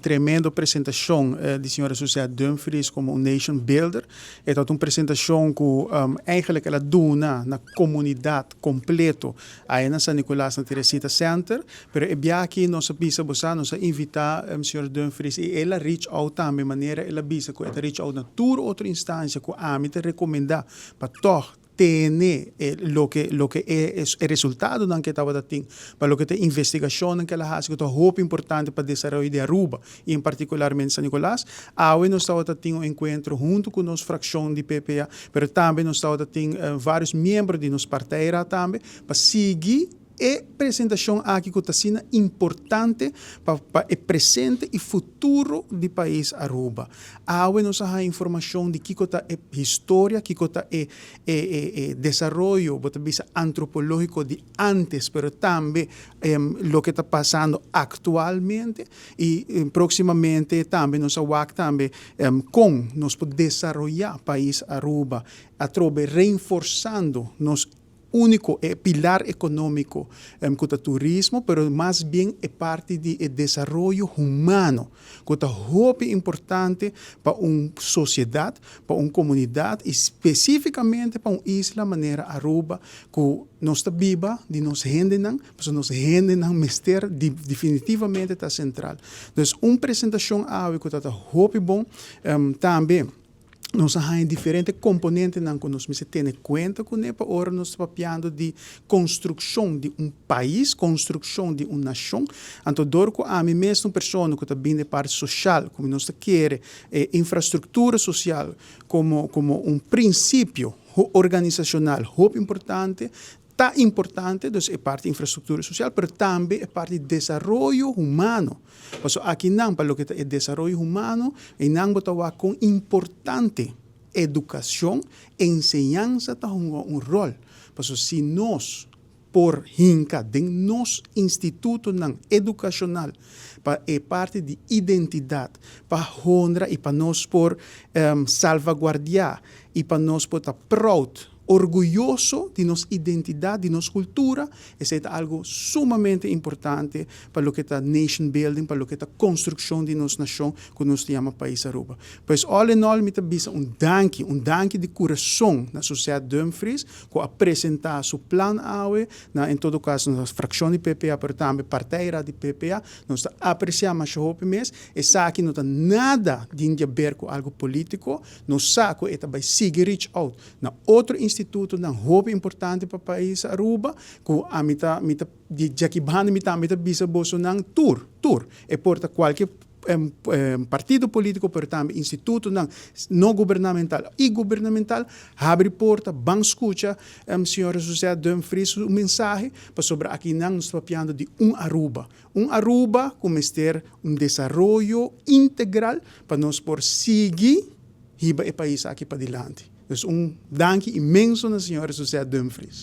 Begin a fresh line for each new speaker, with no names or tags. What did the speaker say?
Tremendo presentacion di señora Suzette Dumfries como un nation builder. E ta un presentacion cu eigenlijk el a duna na comunidad completo aya na San Nicolas na Teresita Center. Pero e biaha aki nos a bisa bo sa, nos a invita señora Dumfries y el a reach out tambe manera el a bisa cu e ta reach out na tur otro instancia cu ami ta recomenda pa toch tene e loke loke e e resultadonan ke tabata tin pa loke ta investigacionnan ke el a haci cu ta hopi importante pa desaroyo di Aruba y en particularmente San Nicolas. Awe nos tabata tin un encuentro hunto cu nos fraccion di PPA, pero tambe nos tabata tin varios miembro di nos partijraad tambe pa sigui e presentacion aki cu ta asina importante pa pa e presente y futuro di pais Aruba. Awe nos a haya informacion di kico ta e historia, kico ta e e e e desaroyo, bo ta bisa antropologico di antes, pero tambe loke ta pasando actualmente y proximamente tambe nos a wak tambe con nos por desaroya pais Aruba atrobe reinforzando nos Úniko e pilar ekonómiko ku ta turismo, pero mas bien e parti di e desaroyo humano ku ta hopi importante pa un sosiedat, pa un komunidat i spesífikamente pa un isla manera Aruba ku nos ta biba di nos hendenan, pasobra nos hendenan mester definitivamente ta sentral. Dus un presentashon awe ku ta ta hopi bon tambe. Nos a haña diferente komponentenan ku nos mester tene kuenta kuné pa ora nos ta papiando di konstrukshon di un pais, konstrukshon di un nashon. Anto dor ku ami mes ta un persona ku ta bini di e parti soshal, ku nos ta kere e infrastruktura sosial komo komo un prinsipio organisashonal hopi importante, Ta importante dus e parti infrastructura social, pero tambe e parti desaroyo humano. Pasobra akinan pa loke ta e desaroyo humano, einan bo ta wak kon importante educacion, enseñansa ta hunga un rol. Pasobra si nos por hinca den nos institutonan educacional pa e parti di identidad, pa honra y pa nos por salvaguardia y pa nos por ta proud, orguyoso di nos identidad, di nos cultura, esey ta algo sumamente importante pa loke ta nation building, pa loke ta construccion di nos nacion cu nos ta yama Pais Aruba. Pues all in all mi ta bisa un danki, un danki di curason na Suzette Dumfries cu a presenta su plan awe na en todo caso nos fraccion di PPA pero tambe partijraad di PPA. Nos ta aprecia masha hopi mes. Esaki no ta nada di haber cu algo politico. Nos sa cu e ta bay sigui reach out na otro institutonan hopi importante pa pais Aruba cu ami ta mi ta di djaki banda mi tambe ta bisa bosonan tur tur e por ta cualke partido politico pero tambe institutonan no gubernamental y gubernamental habri porta ban scucha señora Suzette Dumfries su mensahe pasobra akinan nos ta papiando di un Aruba un Aruba cu mester un desaroyo integral pa nos por sigui hiba e pais aki padilanti. Dus un danki inmenso na señora Suzette Dumfries.